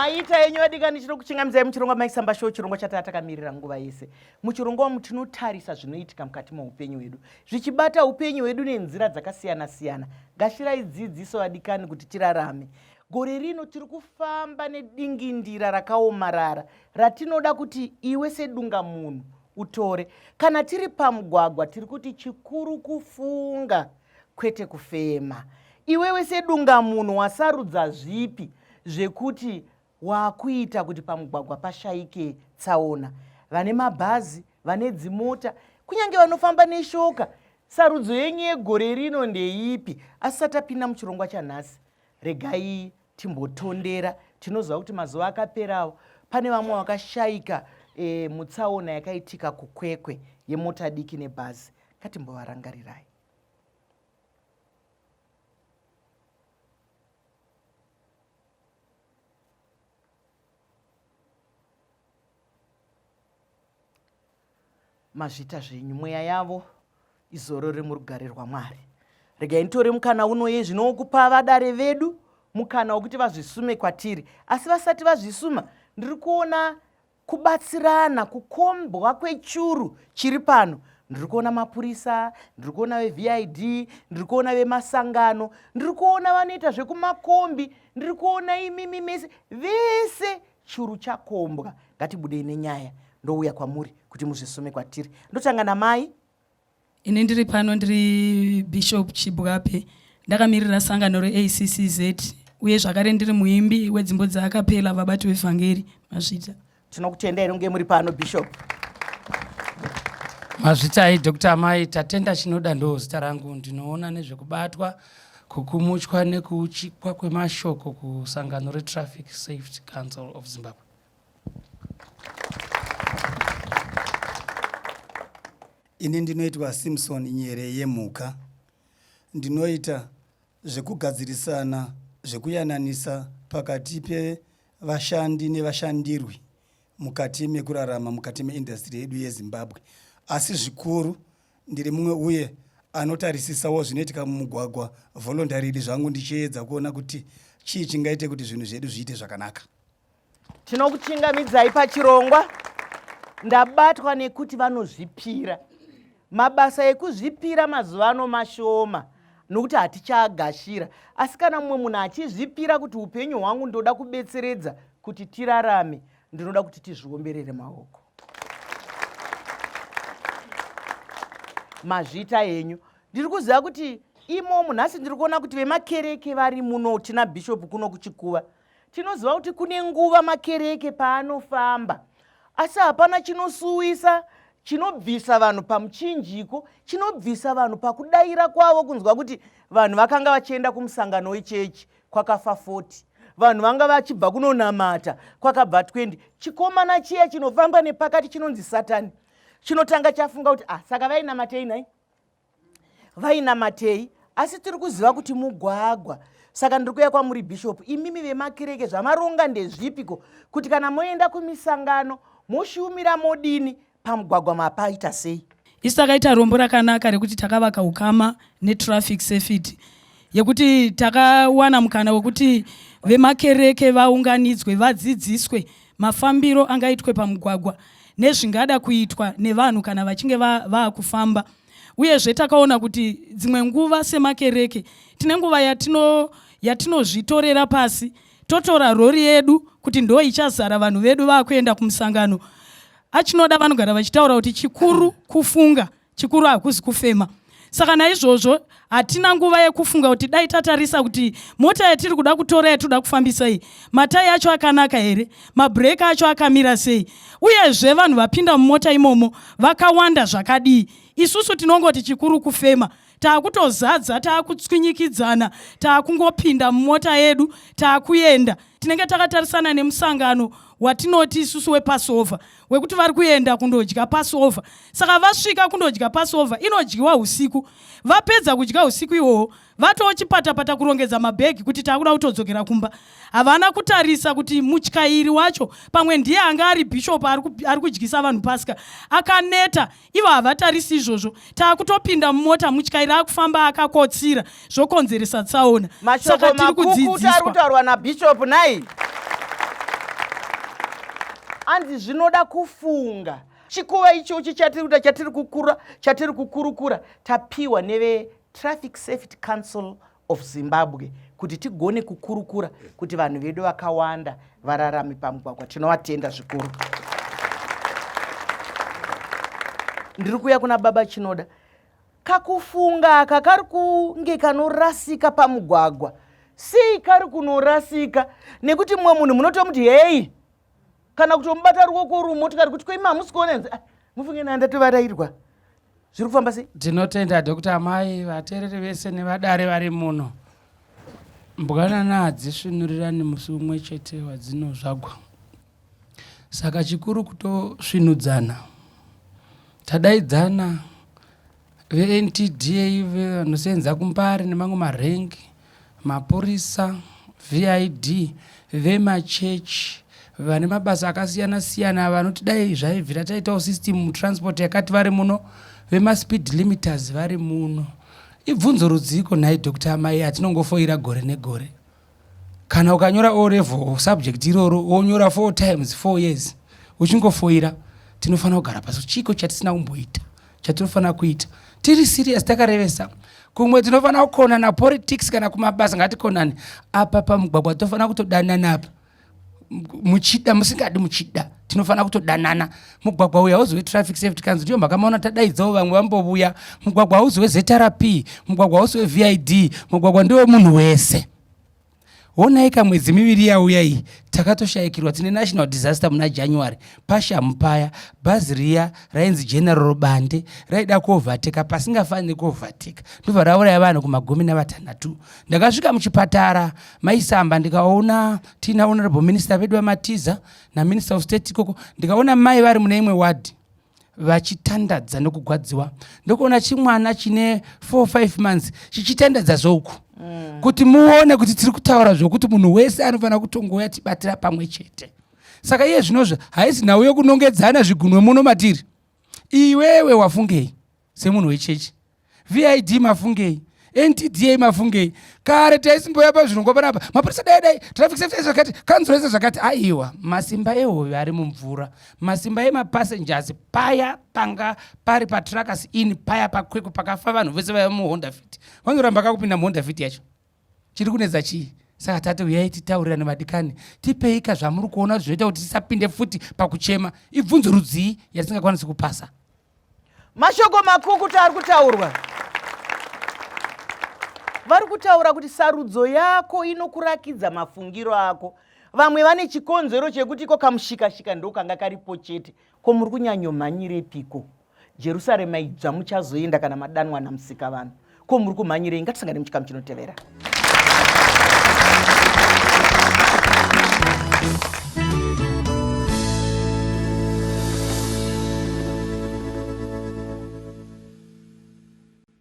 Maita enyu vadikani, chinokuchingamidzai muchirongwa Maisamba Show, chirongwa chatava takamirira nguva yese. Muchirongwa umu tinotarisa zvinoitika mukati meupenyu hwedu, zvichibata upenyu hwedu nenzira dzakasiyana-siyana. Gashirai dzidziso vadikani kuti tirarame. Gore rino tiri kufamba nedingindira rakaomarara ratinoda kuti iwe sedungamunhu utore. Kana tiri pamugwagwa tiri kuti chikuru kufunga kwete kufema. Iwewe sedungamunhu wasarudza zvipi zvekuti wakuita kuti pamugwagwa pashaike tsaona? Vane mabhazi, vane dzimota, kunyange vanofamba neshoka, sarudzo yenyu yegore rino ndeipi? Asi satapinda muchirongwa chanhasi, regai timbotondera. Tinoziva kuti mazuva akaperawo pane vamwe vakashaika e, mutsaona yakaitika kuKwekwe yemota diki nebhazi. Ngatimbovarangarirai. Mazvita zvenyu, mweya yavo izorore murugare rwaMwari. Regai nditore mukana uno yezvino wokupa vadare vedu mukana wokuti vazvisume kwatiri. Asi vasati vazvisuma, ndiri kuona kubatsirana, kukombwa kwechuru chiri pano. Ndiri kuona mapurisa, ndiri kuona veVID, ndiri kuona vemasangano, ndiri kuona vanoita zvekumakombi, ndiri kuona imimi mese, vese churu chakombwa. Ngatibudei nenyaya, ndouya kwamuri kuti muzvisume kwatiri. Ndotanga namai. Ini ndiri pano ndiri Bishop Chibwape, ndakamirira sangano reACCZ uye zvakare ndiri muimbi wedzimbo dzaakapela vabati vevhangeri. Mazvita. Tinokutendai nonge muri pano Bishop. Mazvitai Dr. Amai, Tatenda Chinoda ndo zita rangu, ndinoona nezvekubatwa, kukumuchwa nekuuchikwa kwemashoko kusangano reTraffic Safety Council of Zimbabwe. Ini ndinoitwa Simpson Nyere yemhuka. Ndinoita zvekugadzirisana, zvekuyananisa pakati pevashandi nevashandirwi mukati mekurarama mukati meindastry yedu yeZimbabwe. Asi zvikuru ndiri mumwe uye anotarisisawo zvinoitika mumugwagwa voluntarily zvangu ndichiedza kuona kuti chii chingaite kuti zvinhu zvedu zviite zvakanaka. Tinokuchingamidzai pachirongwa. Ndabatwa nekuti vanozvipira. Mabasa ekuzvipira mazuva ano mashoma nokuti hatichaagashira. Asi kana mumwe munhu achizvipira kuti upenyu hwangu ndoda kubetseredza kuti tirarame, ndinoda kuti tizviomberere maoko. Mazvita henyu. Ndiri kuziva kuti imomu nhasi ndiri kuona kuti vemakereke vari muno, tina bishop kuno kuChikuva. Tinoziva kuti kune nguva makereke paanofamba, asi hapana chinosuwisa chinobvisa vanhu pamuchinjiko, chinobvisa vanhu pakudaira kwavo kunzwa kuti vanhu vakanga vachienda kumusangano wechechi kwakafa 40, vanhu vanga vachibva kunonamata kwakabva 20. Chikomana chiya chinofamba nepakati chinonzi Satani chinotanga chafunga kuti ah, saka vainamatei nhai? Vainamatei? Asi tiri kuziva kuti mugwagwa. Saka ndiri kuuya kwamuri Bishop, imimi vemakereke zvamaronga ndezvipiko kuti kana moenda kumisangano moshumira modini pamugwagwa mapaita sei? Isu takaita rombo rakanaka rekuti takavaka ukama netraffic safety yekuti takawana mukana wekuti vemakereke vaunganidzwe vadzidziswe mafambiro angaitwe pamugwagwa nezvingada kuitwa nevanhu kana vachinge vaakufamba. Uyezve takaona kuti dzimwe nguva semakereke tine nguva yatino yatinozvitorera pasi totora rori yedu kuti ndo ichazara vanhu vedu vakuenda kumusangano. Achinoda vanogara vachitaura kuti chikuru kufunga, chikuru hakuzi kufema. Saka naizvozvo hatina nguva yekufunga kuti dai tatarisa kuti mota yatiri kuda kutora yatinoda kufambisa iyi matai acho akanaka here, mabhureki acho akamira sei, uyezve vanhu vapinda mumota imomo vakawanda zvakadii. Isusu tinongoti chikuru kufema, taakutozadza, taakutswinyikidzana, taakungopinda mumota yedu, taakuenda. Tinenge takatarisana nemusangano watinoti isusu wePassover, wekuti vari kuenda kundodya Passover. Saka vasvika kundodya Passover, inodyiwa usiku. Vapedza kudya usiku ihwohwo, vatoo chipatapata kurongedza mabhegi kuti takuda kutodzokera kumba. Havana kutarisa kuti mutyairi wacho pamwe ndiye anga ari bishop ari kudyisa vanhu Pasika, akaneta. Ivo havatarisi izvozvo. Taakutopinda mumota, mutyairi akufamba akakotsira, zvokonzeresa tsaona. Saka tiri makukuta ari kudzidziswa. kutaurwa nabishop nhai. Hanzi zvinoda kufunga. Chikuva ichochi chatiri kuita chatiri kukura chatiri kukurukura tapiwa neve Traffic Safety Council of Zimbabwe kuti tigone kukurukura kuti vanhu vedu vakawanda vararame pamugwagwa. Tinovatenda zvikuru. Ndiri kuuya kuna baba Chinoda. Kakufunga aka kari kunge kanorasika pamugwagwa. Sei kari kunorasika? Nekuti mumwe munhu munotomuti heyi kana kutomubata ruoko rumotokari kuti koimi hamusi kuona nzi ah, mufunge naa ndatovarairwa zviri kufamba sei tinotenda dr amai vateereri vese nevadare vari muno mbwanana hadzisvinurirani musi umwe chete wadzinozvagwa saka chikuru kutosvinudzana tadaidzana VeNTDA vanosenza kuMbare nemamwe marengi, mapurisa, VID, vemachechi vane mabasa akasiyana siyana vanoti dai zvaibvira taitawo system mutransport yakati vari muno, vemaspeed limiters vari muno. Ibvunzo rudziiko nhai Doctor Amai atinongofoira gore negore? Kana ukanyora O level subject iroro wonyora 4 times 4 years uchingofoira, tinofanira kugara pasi. Chiiko chatisina kumboita chatinofanira kuita? Tiri serious, takarevesa. Kumwe tinofanira kukonana politics kana kumabasa ngatikonane. Apa pamugwagwa tofanira kutodanana apa. Muchida musingadi muchida tinofanira kutodanana. Mugwagwa uyu hauzi wetraffic safety council, ndiyo mhaka maona tadaidzawo vamwe vambovuya. Mugwagwa hauzi weZRP, mugwagwa hausi weVID, mugwagwa ndewe munhu wese. Honai kamwedzi miviri yauya iyi takatoshaikirwa, tine national disaster muna January pashamu paya, bhazi riya rainzi General Bande raida kuovateka pasingafaniri kuovateka, ndobva rauraya vanhu kumagumi navatanhatu. Ndakasvika muchipatara maisamba ndikaona tiina honorable minister vedu vaMatiza naminister of state ikoko, ndikaona mai vari mune imwe ward vachitandadza nokugwadziwa, ndokuona chimwana chine 4-5 months chichitandadza zvouku kuti muone kuti tiri kutaura zvokuti munhu wese anofanira kutongouya tibatira pamwe chete. Saka iye zvinozvo haisi nhau yokunongedzana zvigunwe muno matiri. Iwewe wafungei semunhu wechechi? VID mafungei? NTDA mafungei? Kare taisimboya pazvirongwa panapa, mapurisa dai dai, traffic safety zvakati, kanzuro yese zvakati. Aiwa, masimba ehove ari mumvura, masimba emapassengers paya panga pari patruckers in paya pakwekwe pakafa vanhu vese vaiva muHonda Fit, vanoramba kakupinda muHonda Fit yacho. Chiri kunetsa chii? Saka tati uyai titaurirane vadikani, tipeika zvamuri kuona kuti zvinoita kuti tisapinde futi pakuchema. Ibvunzo rudzii yatisingakwanisi kupasa? Mashoko makukutu ari kutaurwa. Vari kutaura kuti sarudzo yako inokurakidza mafungiro ako. Vamwe vane chikonzero chekuti iko kamushikashika ndokanga karipo chete. Ko muri kunyanyomhanyirepiko? Jerusarema idzva muchazoenda kana madanwa namusika vanhu. Ko muri kumhanyirei? Ngatisangane muchikamu chinotevera.